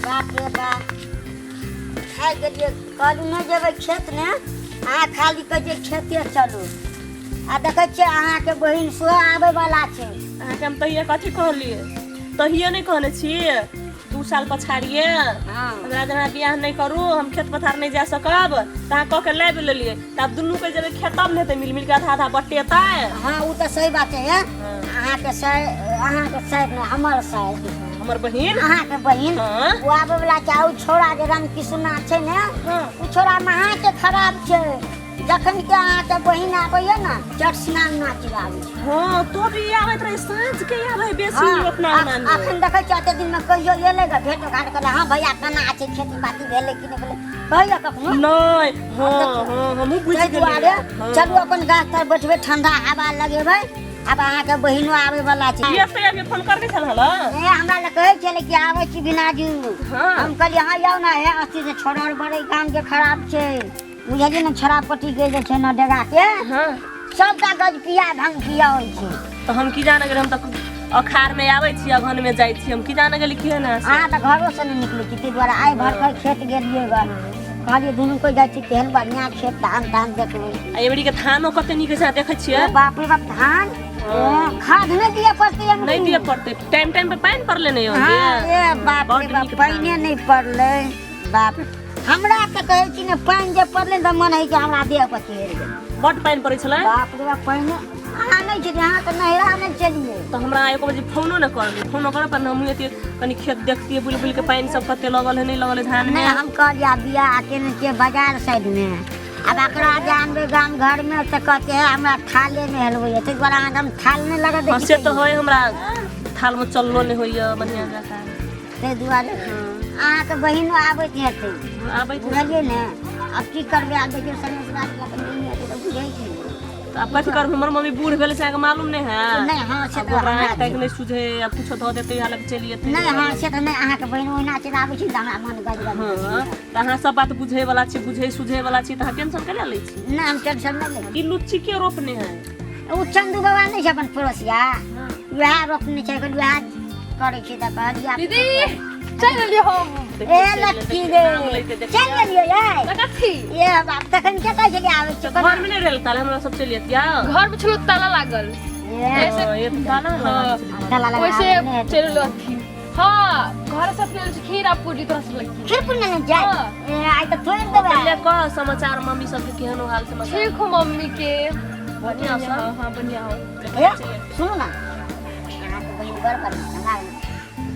बाप रे बाप, खाइ गेलियै। कहलहुँ नहि जेबै खेतमे, अहाँ खाली कहै छियै खेते चलू। आ देखै छियै अहाँके बहिन सेहो आबैवला छै। अहाँके हम तहिया कथी कहलियै? तहिये नहि कहने छी 2 साल पछाड़िए? हमरा जेना बियाह नहि करू, हम खेत पथार नहि जा सकब, तऽ अहाँ कऽ के लाबि लेलियै। तऽ आब दुनू के जेबै खेत तब ने हेतै, मिल मिल के आधा आधा बटेतै। हँ, ओ तऽ सही बात छै। हे, अहाँके साइड नहि, हमर साइड। हमर बहिन। अहाँके बहिन। ओ आबै वला छै। आ ओ छौड़ा जे रामकिशुना छै ने, ओ छौड़ा महाके खराब छै। जखन के अहाँके बहिन आबैया ने, चट स्नान नाच आबै छै। हँ, तो भी आबैत रहे, साँझ के आबै बेसी। अपना अंगना में। अखन देखै छियै एते दिन में कहियो एलै ग भेंट घाट करै? हँ भैया, केना छै, खेती पाती भेलै कि नहि भेलै, कहियो कखनो? नहि, हँ हँ, हमहूँ बुझि ताहि दुआरे गेलियै। चलू, अपन गाछ तर बैठबै, ठंडा हवा लगेबै। आब अहाँके बहिनो आबै वाला छै। ये से अभी फोन करने छल हल? ए, हमरा लग कहै छलै कि आबै छी बिनाजू। हम कहलियै हँ, आउ ने। हे, अथी से छोड़ल बड़े गाम के खराब छै, बुझलियै ने? छोड़ा पटी के जे छै ने डेगा के, सबटा गज पिया भंग पिया होइ छै। तऽ हम की जाने गेली? हम तऽ अखाड़ में आबै छी, अगहन में जाइ छी, हम की जाने गेली की है ना से। अहाँ तऽ घरो से नहि निकलै छी, ताहि दुआरे आइ भर के खेत गेलियै ग। कहलियै दुनू कोइ जाइ छी, केहन बढ़िआँ खेत, धान तान देखबै। आ एबरी के धानो कते नीक छै, देखै छियै? ओ बाप रे बाप, धान खाद नहि दिअ पड़तै एमरी। नहि दिअ पड़तै, टाइम टाइम पे पानि पड़लै नहि। ए बाप रे बड्ड बाप, नीक धान। पानिए नहि पड़लै। बाप, हमरा तऽ कहै छी ने, पानि जे पड़लै तऽ मन होइ छै हमरा देह पर चढ़ि गेल। बड्ड पानि पड़ै छलै। बाप रे बाप, पानि अहाँ नहि छलियै, अहाँ तऽ नहिरा नहि छलियै। तऽ हमरा एको बजे फोनो नहि करलियै। फोनो करऽ पर हमहूँ एतियै, कनि खेत देखतियै बुलि बुलि के, पानि सब कते लगल है, नहि लगल है धान में। नहि, हम कहलियै आब बियाह केने छियै बाजार साइडमे, आब एकरा जे आनबै गाम घरमे तऽ कहते है हमरा थाले नहि हेलबैया। ताहि दुआरे अहाँके हम थाल नहि लगऽ दै हँ, छी। से तऽ होइ, हमरा थालमे चललो नहि होइए बढ़िआँ जकाँ। ताहि दुआरे अहाँके बहिनो आबैत हेतै। आबैत। बुझलियै ने? आब की करबै? आब देखियौ, सनेश बात लऽ कऽ नहि हेतै तऽ बुझै छै। तऽ आब कथी करबै? हमर मम्मी बूढ़ भेलै से अहाँके मालूम नहि है? नहि, हँ, से आब तऽ ओकरा हमरा आँखि ताँखि नहि सुझे, आब कुछो धऽ देतै, हालत चलि जेतै। नहि, हँ, से तऽ नहि। अहाँके बहिन ओहिना चलि आबै छै तऽ हमरा मन गजगज। हँ, तऽ अहाँ सब बात बुझै वाला छी, बुझै सुझै वाला छी, तऽ अहाँ टेंशन केना लै छी? नहि, हम टेंशन नहि लै। ई लुच्ची के रोपने है? ओ चंदू बाबा नहि छै अपन पड़ोसिया, वएह रोपने छै। वएह करै छी तऽ कहलियै। दीदी, चलि गेलियै हम। ए लक्की रे, चलि गेलियै यै। तऽ कथी? ए बाप, तखन के कहै छलियै आबै छी? घर में नहीं रहल ताले हमरा सब चलि जतिया। घर में छलो ताला लागल। ए, ये तो ताला लगा छलै। ताला लगा ओइसे नहि हेतै। चलि गेलो अथी। हाँ, घर से अपने खीर आ पूरी तोरा से लगी। खीर पूरी ने जाय। हाँ। ए, आइ तऽ तोड़ि देबै। पहिले कह समाचार, मम्मी सबके केहन हाल समाचार? ठीक हो मम्मी के। बढ़िआँ सब? हाँ हाँ, बढ़िया हो। ए, सुनू ने, अहाँके बहिन बड़ बढ़िआँ छै, हमरा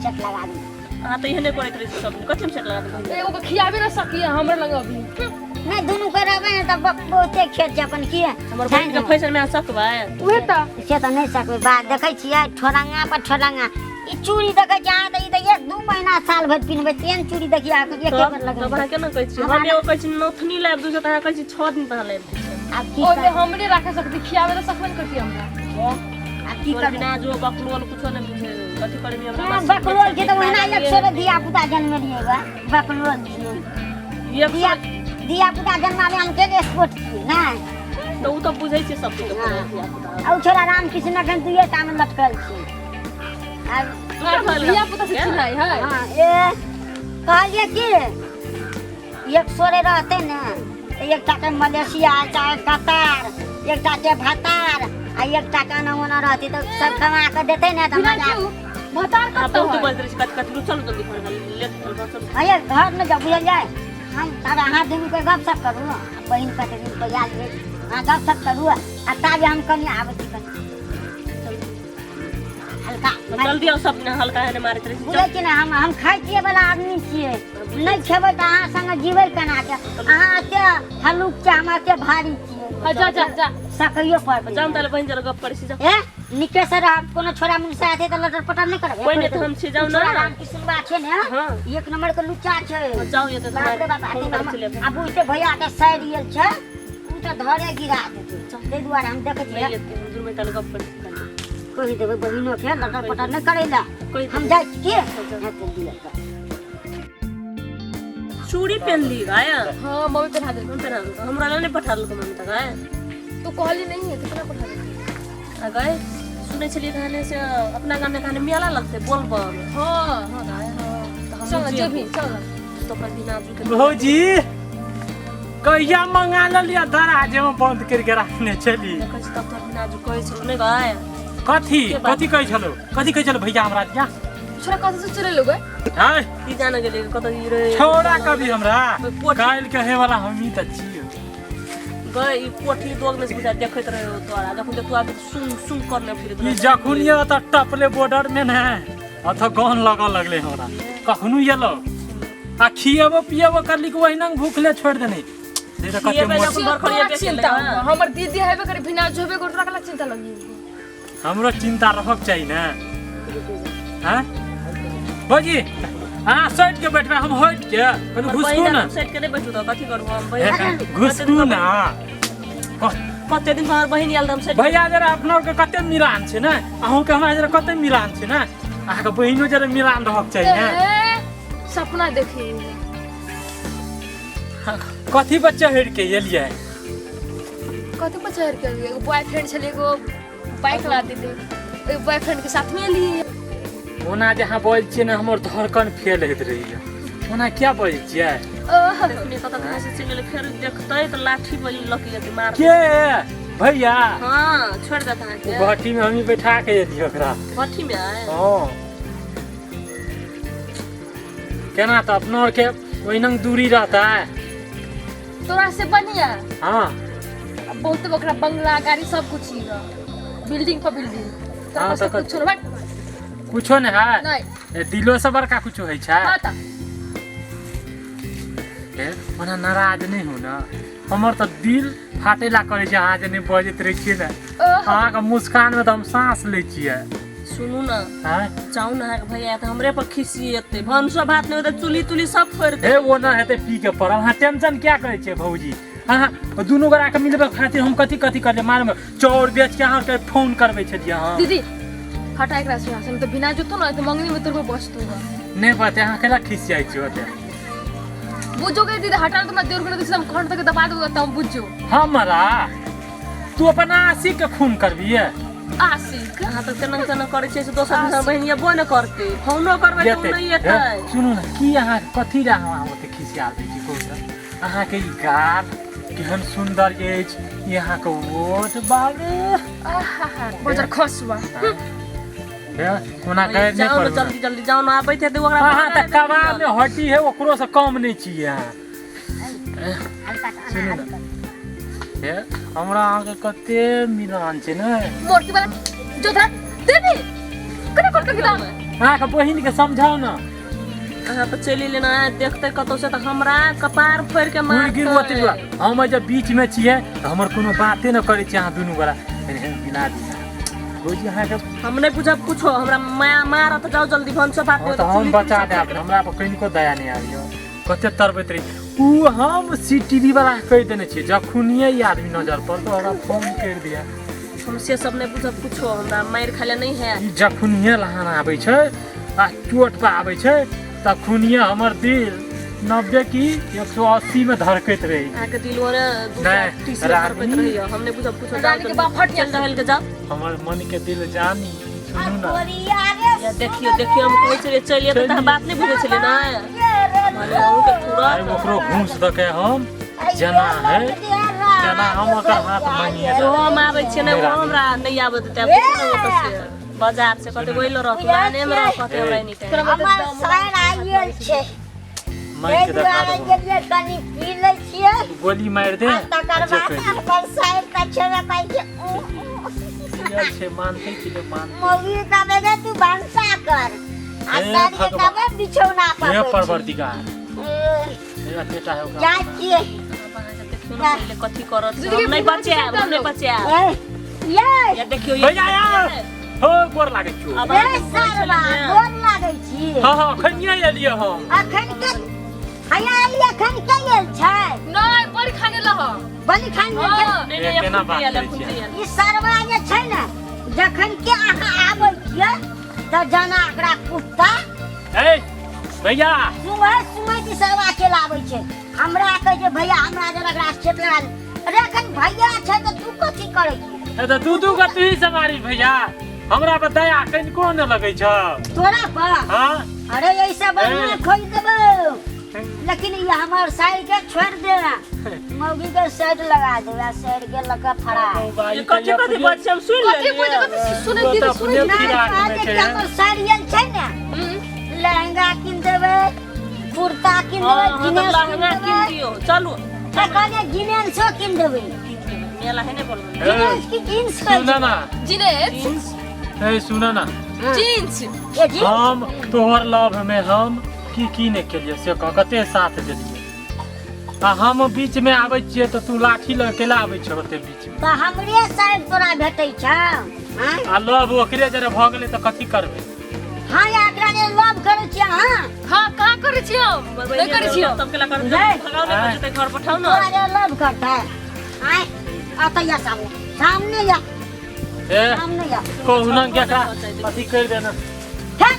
चट लगा दी। अहाँ तऽ एहने करैत रहै छी सब दिन। कथी में सेट लगा देबै? एगो के खियाबे ना सकिए हमरा लग अभी। नहि, दुनू के रहबै ने तऽ बहुते खेत छै अपन की। हमर बहिन के फैशन में अहाँ सकबै? उहे तऽ। से तऽ नहि सकबै। बात देखै छियै, ठोरंगा पर ठोरंगा। ई चूड़ी देखै छियै अहाँ तऽ ई तऽ 1-2 महीना साल भरि पिन्हबै तेहन चूड़ी। देखियै अहाँ एक एक तब बेर तब लगेबै। अहाँ केना कहै छियै? हम एगो कहै छी नथुनी लाबि दू, तऽ अहाँ कहै छी 6 दिन पर अहाँ लाबि दै छियै। आब की ओहिमे करबै? हमरे राखे सकती, खियाबे तऽ सकबे ने करती हमरा। आब की तोहर करबै? बिना जो बकलोल कुछो नहि बुझे, कथी करबी हमरा? हँ, बकलोल छै तऽ ओहिना 100 धिया पुता जन्मेलियै गा, बकलोल छियै। एक धिया सौ धिया पुता जन्मामे हम के एक्सपोर्ट छियै ने। तऽ ओ तऽ बुझै छियै सब किछु। आ ओ छोरा रामकृष्ण एखन दुइए टा मे लटकल छै आब। धिया पुता से चिन्हाइ है। हँ, ए कहलियै कि एक सोरे रहतै ने तऽ एकटा के मलेशिया चाहे कतार, एकटा के भतार आ एकटा के एना ओना रहतै तऽ सब कमा कऽ देतै ने तऽ बिना मजा। क्यों भतार आ कतऽ बहुत है? बजै छै कथी कथी। चलू जल्दी घर में लेट चलू। अरे घर में जब बुझल जाए हम तब अहाँ दुनू के गप सप करू। आ बहिन कते दिन पर आयल भेल, अहाँ गप सप करू आ ताबे हम कनि आबै छी, कनि हल्का। जल्दी आओ, सब ने हल्का है ने मारैत रहै छै। बुझै छी ने, हम खाइ पियै वाला आदमी छियै। नहि खेबै तऽ अहाँ संगे जीबै केना के? अहाँ एते हल्लुक छै, हम एते भारी छियै। हाँ, जा जा जा। सकैयो पड़तै। जाउ ताले बहिन, जरा गप करै छी, जाउ। ए, नीके से रहब। कोनो छोरा मुनसा हेतै तऽ लटर पटर नहि करबै। कोइ नहि, तऽ हम छी, जाउ ने। छोरा रामकिशन बा छै ने, एक नंबर के लुच्चा छै। जाउ ये तऽ। बाप रे बाप। फोन अथी करै छलियै। आ बुझते भैया के सड़ि गेल छै, ओ तऽ धरे गिरा देतै। ताहि दुआरे हम देखै नहि छियै। एतै, हम दुनू ताले गप करै छी खाली। कहि देबै बहिनो के लटर पटर नहि करै लए। कहि हम देबै। जाइ छी की हेतै दिअ तऽ। चूड़ी पहनली गाय? हाँ, मम्मी पहना देलकै। हम पहना देलकै? हमरा लए नहि पठा देलकै मम्मी तक गाय। तू कहली नहीं है, कितना पठा देलकै। आ गाय, सुनै छलियै कहाने से अपना गाममे कहाने मेला लगतै बोलबम? हाँ। हाँ गाय, तऽ हम चल ना जेबही चल ना। तो अपन बिना के भौजी कहिया मंगा लेलियै दराजे में बंद करके रखने चली। देखै छी तब तोहर बिना कहै छलौ नहि गय। कथी के बात? कथी कहै छलो, कथी कहै छलो भैया हमरा दिया? छोरा कतऽ से चले गए? हैं की जाने गेलै कतऽ ई रे छोड़ा कभी हमरा कोठी- काल्हि कहे वाला हमही तऽ छियै। गए ई कोठली दोग में से बुझा देखैत रहे तोरा, जखन तू आबि सुन सुन करने फिरैत ई रहे। जखन ये तऽ टपले बॉर्डर में ने अथ गन लगऽ लगले हमरा, कखनो एलो आ खिएबो पिएबो करली कि ओहिना भूखले छोड़ि देने। नहीं तऽ कते खिएबै मोट- जखन बरखड़िया तोरा बेच चिंता लेलै, हुआ। हमर दीदी हेबे करे बिना जोबे करे तोरा कला चिंता लगी। हमरो चिंता रहक चाही ने। हैं भौजी अहाँ सटि के बैठबै, हम हटि के कनी हमर घुसकू बहिन ने। हम सटि के नहि बैठू तऽ कथी करू हम बहिन? घुसकू ने। कते दिन पर हमर बहिन आयल तऽ हम सटि भैया जरा अपना के कते मिलान छै ने, अहूँ के हमरा जरा कते मिलान छै ने, अहाँके बहिनो जरा मिलान रहक चाही ने। ए, सपना देखी कथी बच्चा हेर के एलियै? कथी बच्चा हेर के एलियै? एगो बॉयफ्रेंड छलै, एगो बाइक ला देले, ओहि बॉयफ्रेंड के साथ में एलियै। ओना जे अहाँ बजै छियै ने हमर धड़कन फेल होइत रहैया, ओना किया बजै छियै? ओह, देखनी कतऽ कहाँ से चलि गेलै, फेर देखतै तऽ लाठी बलि लऽ के जेतै मार। के भैया? हाँ छोड़ि देत अहाँके। भट्टी में हमही बैठा के एलियै ओकरा। भट्टी में आय? हाँ केना तऽ अपनो आरके ओहिना दूरी रहता है। तोरा से बढ़िया। हाँ बहुत ओकरा बंगला गाड़ी सब कुछ ही बिल्डिंग पर बिल्डिंग। तोरा हाँ, पास तऽ तऽ कुछो नहीं। कुछो नहीं है। नहीं। ए, दिलो से बड़का कुछो होइ छै। हाँ तऽ। ए, ओना नाराज नहीं हो ना, हमर तऽ दिल फाटेला करै छै अहाँ जे नहि बजैत रहै छियै ने। ओह, अहाँके मुस्कान में तऽ हम साँस लै छियै। सुनू ने आँय? चाहू ने अहाँके भैया तऽ हमरे पर खिसिएतै, भनसो भात नहि होतै, चूल्ही तुल्ही सब फोड़ि हे देतै। ओना हेतै पी के पड़ल, अहाँ टेंशन किया करै छियै भौजी? अहाँ दुनू गोरा के मिलबै खातिर हम कथी कथी करलियै मालूम? चाउर बेच के अहाँके फोन करबै छलियै हम। दीदी हटा एकरा से, यहाँ से नहीं तो बिना जोतो ना तो मंगनी में तोर को बचतू। नहि पते अहाँ केला खिसियाइ छियै ओते? बुझो के दीदी हटा तो मैं देर को हम खंड तक दबा दूंगा तब बुझो। हमरा तू अपन आशिक के खून करबियै? आशिक अहाँ तऽ केना केना करै छियै से दोसर दिन बहिन एबो नहि करतै, फोनो करबै तऽ ओ नहि एतै। सुनू ने की अहाँ कथी लए अहाँ ओते खिसिया दै छी कहू तऽ? अहाँके ई गाल केहन सुन्दर अछि, ई अहाँके ओठ बाबे। आहा बजर खसुआ। हे, ओना गैर नहि जाउ ने पड़बै। जल्दी जल्दी जाउ ने, आबैत हेतै ओकरा। अहाँ तऽ कबाब में हड्डी है ओकरो से कम नहि छियै अहाँ। सुनू ने हे, हमरा अहाँके कते मिलान छै ने। मोरकी वाला जो था दीदी कने कोन के दाम। अहाँके बहिन के समझाउ ने। अहाँ तऽ चलि एलियै ने, देखतै कतौ से तऽ हमरा कपार फोड़ि के मुर्गी मारतै। ओते हम जब बीच में छियै तऽ हमर कोनो बाते नहि करै छियै अहाँ दुनू गोरा। मिला दिअ भौजी अहाँके। हम नहि बुझब कुछो, हमरा माया मारत। जाउ जल्दी भनसो भात हँ तऽ हम बचा देब, हमरा पर कनिको दया नहि आबैए। कते तरबैत रही उ हम सी टी वी वाला कहि देने छियै, जखुनिये ई आदमी नजर पड़ल तऽ हमरा फोन करि दिया। हम से सब नहि बुझब कुछो, हमरा मारि खाय लए नहि है। ई जखुनिये लहान आबै छै आ चोट पर आबै छै तखुनिये हमर दिल 90 की 180 में धड़कैत रही। अहाँके दिल ओने नहि, 230 रानी। धड़कैत रहैए, हम नहि बुझब कुछो। रानी के बाप फट चलि टहलि के जाउ। हमर मन के दिल जानी सुनू ना। या देखियौ देखियौ हम कहै छलियै चलि एतै तऽ अहाँ बात नहि बुझै छलियै ने। भने अहूँके अरे तुरत ओकरो घूस दऽ के हम जेना है तेना हम ओकर हाथ मांगिए जो हम आबै छियै ने ओ हमरा नहि आबै देतै। आब देखू ने ओतऽ से बाजार से कहतै ओहि लऽ रहतौ, लाने मे रह कहतै हमरा एनी टाइम। हमर साइन आयल छै, मारि एहि के देखा दुआरे देबो। गेलियै कनि पी लै छियै गोली मारि दे आ तकर जे बाद कहि दे। अपन साइन तऽ छेबे करै छै। पियल छै मानतै कि नहि मानतै? मौगी कहबै गे तू भनसा कर आ हे साइन के भगवान। कहबै बिछौना पर हे बैठ। परवरदिगार, हे अतेटा है ओकरा। जाइ छियै। अहाँके देखियौ ने पहिले कथी करत। दीदी हम नहि के बचायब, हम नहि बचायब। ए, ये या देखियौ भैया यार हो गोर लागै छियौ। आब ये अहाँके कहै सरवा छलियै ने। गोर लागै छी। हाँ हाँ अखनिये एलियै हम। अखन के हैया एलियै, अखन के आयल छै? नहीं बड़ी खाने लह बलि खान गेल छै। हाँ। नहि ए, नहि केना एखन बात आयल, करै एखन छियै? आयल। ई सरवा जे छै ने जखन के अहाँ आबै छियै तऽ जना ओकरा कुत्ता ए भैया सुबह सुबह ई सरवा चलि आबै छै। हमरा कहै छै भैया हमरा जरा ओकरा खेत लगा दे। अरे अखन भैया छै तऽ तू कथी करै छी? ए तऽ दू दू गो तू ही सवारी भैया। हमरा पर दया कनिको ने लगै छौ। तोरा पर? हाँ। अरे ऐसा बढ़िया खोज देबो, लेकिन ये हमार साइड के छोड़ दे, मौगी के साइड लगा दे, आ साइड के लगा फड़ा। ये कथी कथी बात छै, हम सुनि कथी लेलियै। बोलते कथी सुनै छी तो सुनै अपने छी। नहीं फिराक में कहते छै। कि हमर साड़ी आयल छै ने, लहंगा किन देबै, कुर्ता किन देबै, हाँ, हाँ, तऽ जीन्स लहंगा किन किन देबै। दियौ, चलू। तऽ कहलियै जीन्सो किन देबै। किन देबै, मेला है ने बोलबै। ए, जीन्स की जीन्स कहै सुन ना। जीन्स। ए सुन ना। जीन्स। छै? ए जीन्स। हम तोहर लव में हम की की नहि केलियै से कह, कते साथ देलियै। आ हम बीच में आबै छियै तऽ तू लाठी लऽ केला आबै छौ ओते बीच में। तऽ हमरे साइड तोरा भेटै छौ? हाँ? आ लव ओकरे जरे भऽ गेलै तऽ कथी करबै? हाँ, या एकरा जे लव करै छियै अहाँ? हाँ, कहाँ करै छियै हम? नहि करै छियै हम। तब केला कर नहीं। भगाओ ने, जेतै घर पठाउ ने। तोरा जे लव करतै? आँय, अतऽ या सामने, सामने या। ए सामने या। कहुना के एकरा अथी करि देना। हे,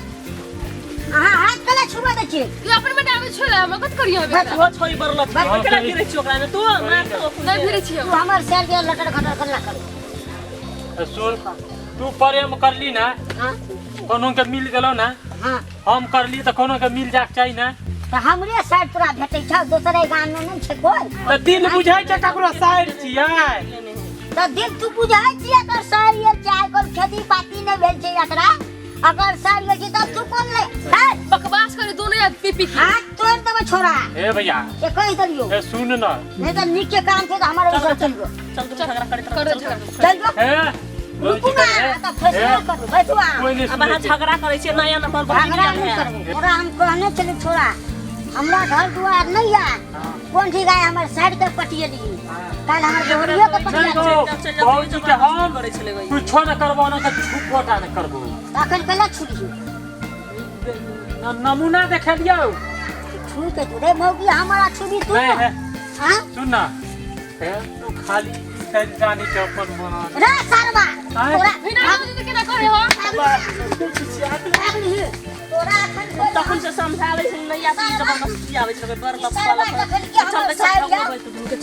अहाँ हाथ कला छुबा दै छियै? तू अपन बेटा आबै छोड़े, हम कथी करियै हम एकरा? तू छोड़ी बरलक हाँ, केला करी। गिरै छियै ओकरा में तू मार तो। नहि भिरै छियै तू हम। हमर सर के लटर खटर करला करू। ए, सुन, तू प्रेम करली ना? हाँ। कोनो के मिल गेलौ ना? हाँ। हम करली तऽ कोनो के मिल जाके चाही ना। तऽ हमरे साइड तोरा भेटै छौ, दोसरे गाम में नहि छै कोइ। तऽ दिल बुझाइ छै ककरो साइड छियै? तऽ दिल तू बुझाइ छियै एकर साइड ये चाहे कोइ खेती पाती नहि भेल छै एकरा, अगर साइड गेल छै तब तू कोन ले? हे, बकवास करे दोनों यार पी पी के। हाथ तोड़ि देबै छोरा। हे भैया। से कहि देलियौ। ए सुन ना। नहि तऽ नीक के काम छै तऽ हमर ओहिसँ चलि जो। चल तू झगड़ा करैत रह, करो चल, झगड़ा। चलि जो। हे रुकू ना, तऽ फैसला करू, बैठू अहाँ। कोइ नहि अब अहाँ सुनै छै। झगड़ा करै छियै नया नंबर पर। झगड़ा नहि करबै। तोरा हम कहने छली छोरा, हमरा घर दुआर नहि या, कोन ठीक आइ हमर साइड के पटियली, काल्हि हमर बहुरियो के नहीं पटियली। गो, भौजी के हम करै छलै गई। कुछो न करबो ना तऽ छुपोटा न करबो। तखन कला छुली? नमूना देखेलियौ। छू के तू रे मौगी हमारा छुबी तू? नहीं है। हाँ? सुन ना, हे तू खाली साइड जानी के अपन बना। रे सारवा। आँय? तोरा बिना बाबूजी के केना करे हो? तोरा अखन कोइ तखन से समझाबै छै नैया से, जबरदस्ती आबै छै बड़ लफड़ा। सारवा जखन के हमर साइड या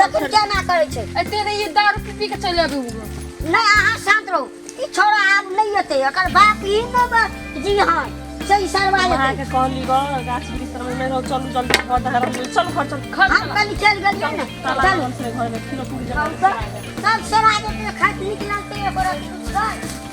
तखन केना करै छै? एते नहीं, ये दारू पी पी के चलि आबे हुआ। नहीं, अहाँ शांत रहू। ई छोरा आब नहीं एतै, एकर बाप ई न जी। हाँ, सही सरवा एतै। अहाँके कहली गो, गाछ वृक्ष तरमे नहि रहू, चलू जल्दी घर धर, चलू घर, चलू। घर। हम कनि चलि गेलियै ने, ताला चलू। लागल छलै घरमे, फिरो टूटि हम जेतै। तऽ सब सरा जेतै, खाइत नीक लगतै एको रत्ती बुझबै।